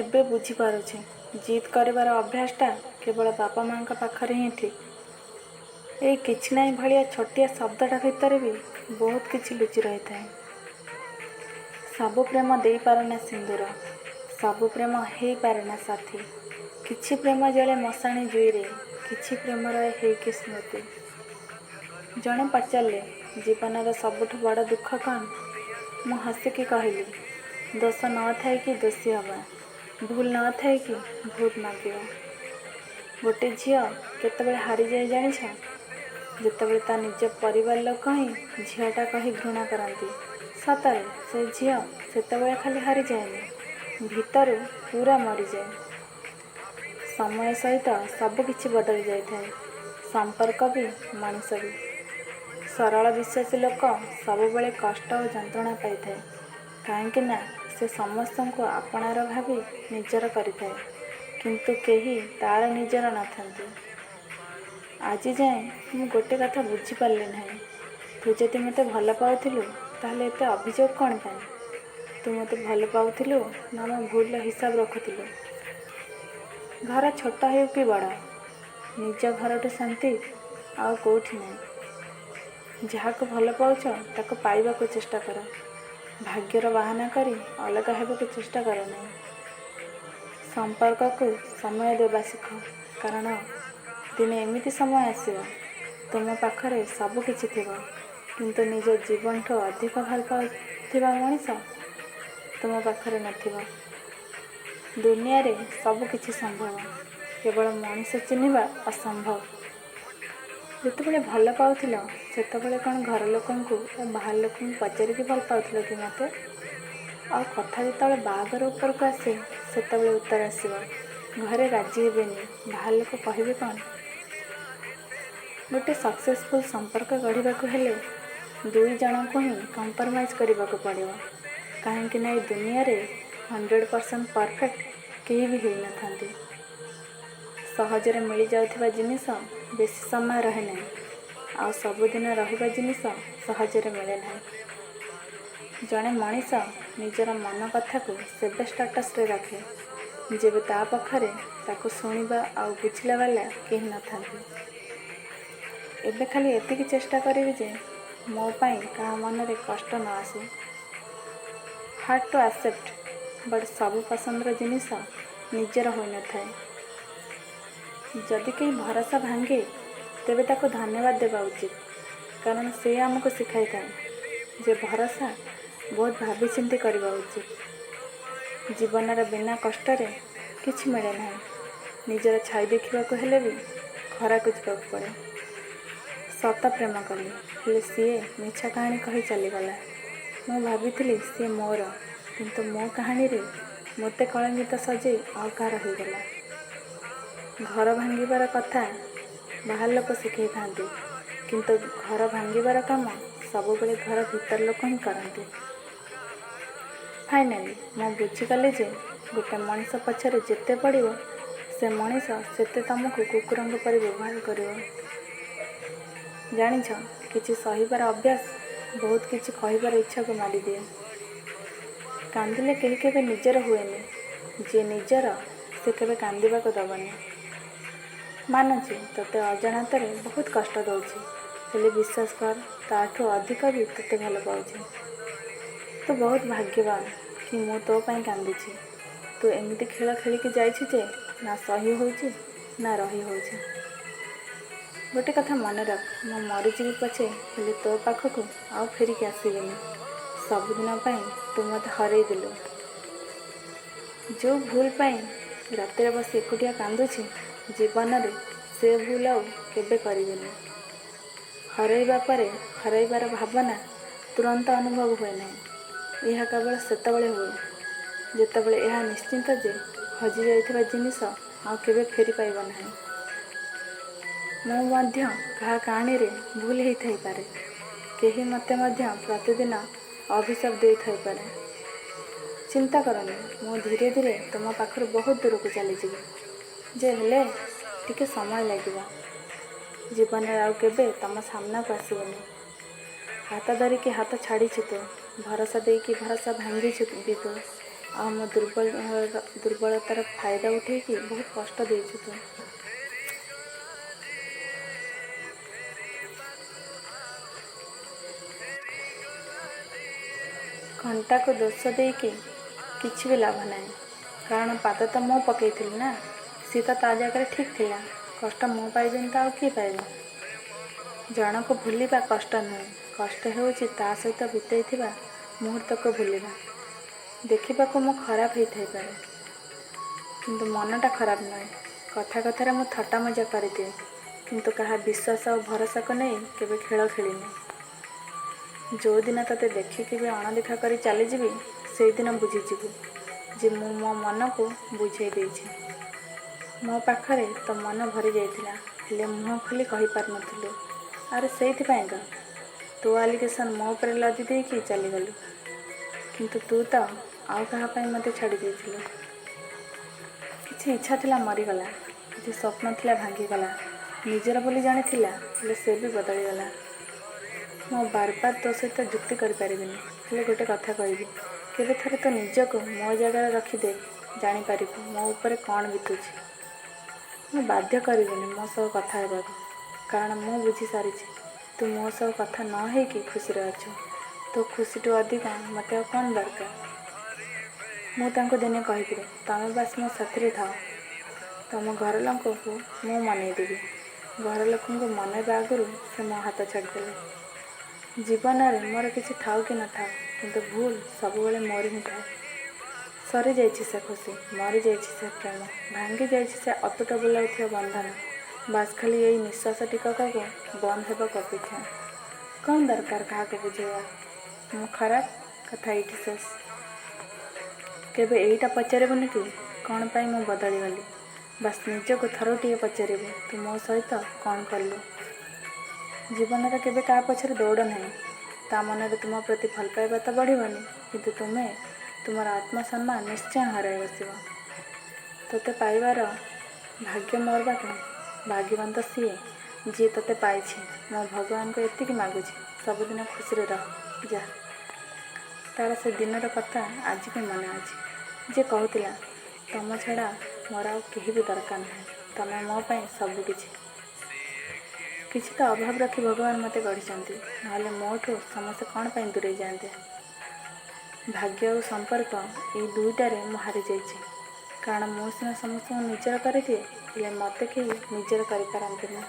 ଏବେ ବୁଝିପାରୁଛି, ଜିଦ୍ କରିବାର ଅଭ୍ୟାସଟା କେବଳ ବାପା ମାଆଙ୍କ ପାଖରେ ହିଁ ଠିକ୍। ଏଇ କିଛି ନାହିଁ ଭଳିଆ ଛୋଟିଆ ଶବ୍ଦଟା ଭିତରେ ବି ବହୁତ କିଛି ଲୁଚି ରହିଥାଏ। ସବୁ ପ୍ରେମ ଦେଇପାରେନା ସିନ୍ଦୁର, ସବୁ ପ୍ରେମ ହେଇପାରେନା ସାଥୀ। କିଛି ପ୍ରେମ ଜଳେ ମଶାଣି ଜୁଇରେ, କିଛି ପ୍ରେମ ରହେ ହେଇକି ସ୍ମୃତି। ଜଣେ ପଚାରିଲେ, ଜୀବନର ସବୁଠୁ ବଡ଼ ଦୁଃଖ କ'ଣ? ମୁଁ ହସିକି କହିଲି, ଦୋଷ ନ ଥାଇକି ଦୋଷୀ ହେବା, ଭୁଲ ନ ଥାଇକି ଭୁଲ ମାଗିବା। ଗୋଟେ ଝିଅ କେତେବେଳେ ହାରିଯାଏ ଜାଣିଛ? ଯେତେବେଳେ ତା ନିଜ ପରିବାର ଲୋକ ହିଁ ଝିଅଟା କହି ଘୃଣା କରନ୍ତି। ସତରେ, ସେ ଝିଅ ସେତେବେଳେ ଖାଲି ହାରିଯାଏନି, ଭିତରୁ ପୁରା ମରିଯାଏ। ସମୟ ସହିତ ସବୁ କିଛି ବଦଳି ଯାଇଥାଏ, ସମ୍ପର୍କ ବି, ମଣିଷ ବି। ସରଳ ବିଶ୍ୱାସୀ ଲୋକ ସବୁବେଳେ କଷ୍ଟ ଓ ଯନ୍ତ୍ରଣା ପାଇଥାଏ, କାହିଁକି ନା ସେ ସମସ୍ତଙ୍କୁ ଆପଣାର ଭାବି ନିଜର କରିଥାଏ, କିନ୍ତୁ କେହି ତା'ର ନିଜର ନଥାନ୍ତି। ଆଜି ଯାଏଁ ମୁଁ ଗୋଟେ କଥା ବୁଝିପାରିଲି ନାହିଁ। ତୁ ଯଦି ମୋତେ ଭଲ ପାଉଥିଲୁ, ତାହେଲେ ଏତେ ଅଭିଯୋଗ କ'ଣ ପାଇଁ? ତୁ ମୋତେ ଭଲ ପାଉଥିଲୁ ନା ମୋ ଭୁଲର ହିସାବ ରଖୁଥିଲୁ? ଘର ଛୋଟ ହେଉ କି ବଡ଼, ନିଜ ଘରଠୁ ଶାନ୍ତି ଆଉ କେଉଁଠି ନାହିଁ। ଯାହାକୁ ଭଲ ପାଉଛ, ତାକୁ ପାଇବାକୁ ଚେଷ୍ଟା କର। ଭାଗ୍ୟର ବାହାନା କରି ଅଲଗା ହେବାକୁ ଚେଷ୍ଟା କର ନାହିଁ। ସମ୍ପର୍କକୁ ସମୟ ଦେବା ଶିଖ, କାରଣ ଦିନେ ଏମିତି ସମୟ ଆସିବ, ତୁମ ପାଖରେ ସବୁ କିଛି ଥିବ, କିନ୍ତୁ ନିଜ ଜୀବନଠୁ ଅଧିକ ଭଲ ପାଉଥିବା ମଣିଷ ତୁମ ପାଖରେ ନଥିବ। ଦୁନିଆରେ ସବୁ କିଛି ସମ୍ଭବ, କେବଳ ମଣିଷ ଚିହ୍ନିବା ଅସମ୍ଭବ। ଯେତେବେଳେ ଭଲ ପାଉଥିଲ, ସେତେବେଳେ କ'ଣ ଘର ଲୋକଙ୍କୁ ଓ ବାହାର ଲୋକଙ୍କୁ ପଚାରିକି ଭଲ ପାଉଥିଲ କି ମୋତେ? ଆଉ କଥା ଯେତେବେଳେ ବାହାଘର ଉପରକୁ ଆସେ, ସେତେବେଳେ ଉତ୍ତର ଆସିବ, ଘରେ ରାଜି ହେବେନି, ବାହାର ଲୋକ କହିବେ କ'ଣ? ଗୋଟେ ସକ୍ସେସଫୁଲ୍ ସମ୍ପର୍କ ଗଢ଼ିବାକୁ ହେଲେ ଦୁଇ ଜଣଙ୍କୁ ହିଁ କମ୍ପ୍ରମାଇଜ୍ କରିବାକୁ ପଡ଼ିବ, କାହିଁକି ନା ଏ ଦୁନିଆରେ 100% ପରଫେକ୍ଟ କେହି ବି ହେଇନଥାନ୍ତି। ସହଜରେ ମିଳିଯାଉଥିବା ଜିନିଷ ବେଶୀ ସମୟ ରହେ ନାହିଁ, ଆଉ ସବୁଦିନ ରହିବା ଜିନିଷ ସହଜରେ ମିଳେ ନାହିଁ। ଜଣେ ମଣିଷ ନିଜର ମନ କଥାକୁ ସେବେ ଷ୍ଟାଟସ୍ରେ ରଖେ, ଯେବେ ତା ପାଖରେ ତାକୁ ଶୁଣିବା ଆଉ ବୁଝିଲା ବାଲା କେହି ନଥାନ୍ତି। ଏବେ ଖାଲି ଏତିକି ଚେଷ୍ଟା କରିବି ଯେ ମୋ ପାଇଁ କାହା ମନରେ କଷ୍ଟ ନ ଆସୁ। ହାର୍ଡ଼ ଟୁ ଆକ୍ସେପ୍ଟ, ବଟ୍ ସବୁ ପସନ୍ଦର ଜିନିଷ ନିଜର ହୋଇନଥାଏ। ଯଦି କେହି ଭରସା ଭାଙ୍ଗେ, ତେବେ ତାକୁ ଧନ୍ୟବାଦ ଦେବା ଉଚିତ, କାରଣ ସେ ଆମକୁ ଶିଖାଇଥାଏ ଯେ ଭରସା ବହୁତ ଭାବିଚିନ୍ତି କରିବା ଉଚିତ। ଜୀବନର ବିନା କଷ୍ଟରେ କିଛି ମିଳେ ନାହିଁ। ନିଜର ଛାଇ ଦେଖିବାକୁ ହେଲେ ବି ଖରାକୁ ଯିବାକୁ ପଡ଼େ। ସତ ପ୍ରେମ କଲି, ହେଲେ ସିଏ ମିଛ କାହାଣୀ କହି ଚାଲିଗଲା। ମୁଁ ଭାବିଥିଲି ସିଏ ମୋର, କିନ୍ତୁ ମୋ କାହାଣୀରେ ମୋତେ କଳଙ୍କିତ ସଜେଇ ଆଉ କାହାର ହୋଇଗଲା। ଘର ଭାଙ୍ଗିବାର କଥା ବାହାର ଲୋକ ଶିଖେଇଥାନ୍ତି, କିନ୍ତୁ ଘର ଭାଙ୍ଗିବାର କାମ ସବୁବେଳେ ଘର ଭିତର ଲୋକ ହିଁ କରନ୍ତି। ଫାଇନାଲି ମୁଁ ବୁଝିଗଲି ଯେ ଗୋଟେ ମଣିଷ ପଛରେ ଯେତେ ପଡ଼ିବ, ସେ ମଣିଷ ସେତେ ତୁମକୁ କୁକୁରଙ୍କ ପରି ବ୍ୟବହାର କରିବ। ଜାଣିଛ, କିଛି ସହିବାର ଅଭ୍ୟାସ ବହୁତ କିଛି କହିବାର ଇଚ୍ଛାକୁ ମାରିଦିଏ। କାନ୍ଦିଲେ କେହି କେବେ ନିଜର ହୁଏନି। ଯିଏ ନିଜର, ସେ କେବେ କାନ୍ଦିବାକୁ ଦେବନି। ମାନୁଛି, ତୋତେ ଅଜାଣତରେ ବହୁତ କଷ୍ଟ ଦେଉଛି, ହେଲେ ବିଶ୍ୱାସ କର, ତାଠୁ ଅଧିକ ବି ତୋତେ ଭଲ ପାଉଛି। ତୁ ବହୁତ ଭାଗ୍ୟବାନ କି ମୁଁ ତୋ ପାଇଁ କାନ୍ଦୁଛି। ତୁ ଏମିତି ଖେଳ ଖେଳିକି ଯାଇଛୁ ଯେ ନା ସହି ହେଉଛି ନା ରହି ହେଉଛି। ଗୋଟେ କଥା ମନେ ରଖ, ମୁଁ ମରିଯିବି ପଛେ, ହେଲେ ତୋ ପାଖକୁ ଆଉ ଫେରିକି ଆସିବିନି। ସବୁଦିନ ପାଇଁ ତୁ ମୋତେ ହରେଇ ଦେଲୁ। ଯେଉଁ ଭୁଲ ପାଇଁ ରାତିରେ ବସି ଏକୁଟିଆ କାନ୍ଦୁଛି, ଜୀବନରେ ସେ ଭୁଲ ଆଉ କେବେ କରିବିନି। ହରାଇବା ପରେ ହରାଇବାର ଭାବନା ତୁରନ୍ତ ଅନୁଭବ ହୁଏ ନାହିଁ। ଏହା କେବଳ ସେତେବେଳେ ହୁଏ, ଯେତେବେଳେ ଏହା ନିଶ୍ଚିତ ଯେ ହଜିଯାଇଥିବା ଜିନିଷ ଆଉ କେବେ ଫେରି ପାଇବ ନାହିଁ। ମୁଁ ମଧ୍ୟ କାହା କାହାଣୀରେ ଭୁଲ ହେଇଥାଇପାରେ। କେହି ମୋତେ ମଧ୍ୟ ପ୍ରତିଦିନ ଅଭିଶାପ ଦେଇଥାଇପାରେ। ଚିନ୍ତା କରନି, ମୁଁ ଧୀରେ ଧୀରେ ତୁମ ପାଖରୁ ବହୁତ ଦୂରକୁ ଚାଲିଯିବି ଯେ, ହେଲେ ଟିକେ ସମୟ ଲାଗିବ। ଜୀବନରେ ଆଉ କେବେ ତୁମ ସାମ୍ନାକୁ ଆସିବିନି। ହାତ ଧରିକି ହାତ ଛାଡ଼ିଛୁ ତୁ, ଭରସା ଦେଇକି ଭରସା ଭାଙ୍ଗିଛୁ ବି ତୁ। ଆଉ ମୋ ଦୁର୍ବଳତାର ଫାଇଦା ଉଠେଇକି ବହୁତ କଷ୍ଟ ଦେଇଛୁ ତୁ। ଘଣ୍ଟାକୁ ଦୋଷ ଦେଇକି କିଛି ବି ଲାଭ ନାହିଁ, କାରଣ ପାଦ ତ ମୁଁ ପକେଇଥିଲି ନା, ସିଏ ତ ତା ଜାଗାରେ ଠିକ୍ ଥିଲା। କଷ୍ଟ ମୁଁ ପାଇବିନି ତ ଆଉ କିଏ ପାଇବ? ଜଣକୁ ଭୁଲିବା କଷ୍ଟ ନୁହେଁ, କଷ୍ଟ ହେଉଛି ତା ସହିତ ବିତେଇଥିବା ମୁହୂର୍ତ୍ତକୁ ଭୁଲିବା। ଦେଖିବାକୁ ମୁଁ ଖରାପ ହେଇଥାଇପାରେ, କିନ୍ତୁ ମନଟା ଖରାପ ନୁହେଁ। କଥା କଥାରେ ମୁଁ ଥଟ୍ଟା ମଜା କରିଦିଏ, କିନ୍ତୁ କାହା ବିଶ୍ୱାସ ଆଉ ଭରସାକୁ ନେଇ କେବେ ଖେଳ ଖେଳିନି। ଯେଉଁଦିନ ତୋତେ ଦେଖିକି ବି ଅଣଦେଖା କରି ଚାଲିଯିବି, ସେଇଦିନ ବୁଝିଯିବୁ ଯେ ମୁଁ ମୋ ମନକୁ ବୁଝେଇ ଦେଇଛି। ମୋ ପାଖରେ ତୋ ମନ ଭରି ଯାଇଥିଲା, ହେଲେ ମୁହଁ ଖୋଲି କହିପାରୁନଥିଲୁ। ଆରେ ସେଇଥିପାଇଁ ତ ତୋ ଆଲିଗେସନ୍ ମୋ ଉପରେ ଲଦି ଦେଇକି ଚାଲିଗଲୁ, କିନ୍ତୁ ତୁ ତ ଆଉ କାହା ପାଇଁ ମୋତେ ଛାଡ଼ି ଦେଇଥିଲୁ। କିଛି ଇଚ୍ଛା ଥିଲା ମରିଗଲା, କିଛି ସ୍ୱପ୍ନ ଥିଲା ଭାଙ୍ଗିଗଲା, ନିଜର ବୋଲି ଜଣେ ଥିଲା, ହେଲେ ସେ ବି ବଦଳିଗଲା। ମୁଁ ବାରବାର ତୋ ସହିତ ଯୁକ୍ତି କରିପାରିବିନି, ହେଲେ ଗୋଟେ କଥା କହିବି, କେବେ ଥରେ ତୋ ନିଜକୁ ମୋ ଜାଗାରେ ରଖିଦେ, ଜାଣିପାରିବୁ ମୋ ଉପରେ କ'ଣ ବିତୁଛି। ମୁଁ ବାଧ୍ୟ କରିବିନି ମୋ ସହ କଥା ହେବାକୁ, କାରଣ ମୁଁ ବୁଝିସାରିଛି ତୁ ମୋ ସହ କଥା ନ ହେଇକି ଖୁସିରେ ଅଛୁ। ତୋ ଖୁସିଠୁ ଅଧିକ ମୋତେ ଆଉ କ'ଣ ଦରକାର? ମୁଁ ତାଙ୍କୁ ଦିନେ କହିଥିଲି, ତମେ ବାସ୍ ମୋ ସାଥିରେ ଥାଅ, ତମ ଘର ଲୋକଙ୍କୁ ମୁଁ ମନେଇଦେବି। ଘର ଲୋକଙ୍କୁ ମନେଇବା ଆଗରୁ ସେ ମୋ ହାତ ଛାଡ଼ିଦେଲେ। ଜୀବନରେ ମୋର କିଛି ଥାଉ କି ନଥାଉ, କିନ୍ତୁ ଭୁଲ ସବୁବେଳେ ମୋର ହିଁ ଥାଏ। ସରିଯାଇଛି ସେ ଖୁସି, ମରିଯାଇଛି ସେ ପ୍ରେମ, ଭାଙ୍ଗି ଯାଇଛି ସେ ଅତୁଟ ବୁଲାଉଥିବା ବନ୍ଧନ। ବାସ୍ ଖାଲି ଏଇ ନିଶ୍ୱାସ ଟିକକକୁ ବନ୍ଦ ହେବାକୁ ଅପେକ୍ଷା। କ'ଣ ଦରକାର କାହାକୁ ବୁଝେଇବା? ମୁଁ ଖରାପ କଥା ଏଇଠି ଶେଷ। କେବେ ଏଇଟା ପଚାରିବୁନି କି କ'ଣ ପାଇଁ ମୁଁ ବଦଳିଗଲି। ବାସ୍ ନିଜକୁ ଥରୁଟିଏ ପଚାରିବୁ, ତୁ ମୋ ସହିତ କ'ଣ କଲୁ? ଜୀବନରେ କେବେ କାହା ପଛରେ ଦୌଡ଼ ନାହିଁ। ତା ମନରେ ତୁମ ପ୍ରତି ଭଲ ପାଇବା ତ ବଢ଼ିବନି, କିନ୍ତୁ ତୁମେ ତୁମର ଆତ୍ମସମ୍ମାନ ନିଶ୍ଚୟ ହରାଇ ବସିବ। ତୋତେ ପାଇବାର ଭାଗ୍ୟ ମୋର ବା କାହିଁ? ଭାଗ୍ୟବାନ ତ ସିଏ ଯିଏ ତୋତେ ପାଇଛି। ମୁଁ ଭଗବାନଙ୍କୁ ଏତିକି ମାଗୁଛି, ସବୁଦିନ ଖୁସିରେ ରହ। ଯା। ତାର ସେ ଦିନର କଥା ଆଜି ବି ମନେ ଅଛି, ଯିଏ କହୁଥିଲା ତମ ଛଡ଼ା ମୋର ଆଉ କେହି ବି ଦରକାର ନାହିଁ, ତମେ ମୋ ପାଇଁ ସବୁକିଛି। କିଛି ତ ଅଭାବ ରଖି ଭଗବାନ ମୋତେ ଗଢ଼ିଛନ୍ତି, ନହେଲେ ମୋଠୁ ସମସ୍ତେ କ'ଣ ପାଇଁ ଦୂରେଇ ଯାଆନ୍ତେ? ଭାଗ୍ୟ ଆଉ ସମ୍ପର୍କ ଏଇ ଦୁଇଟାରେ ମୁଁ ହାରିଯାଇଛି, କାରଣ ମୁଁ ସିନା ସମସ୍ତଙ୍କୁ ନିଜର କରିଦିଏ, ହେଲେ ମୋତେ କେହି ନିଜର କରିପାରନ୍ତିନି।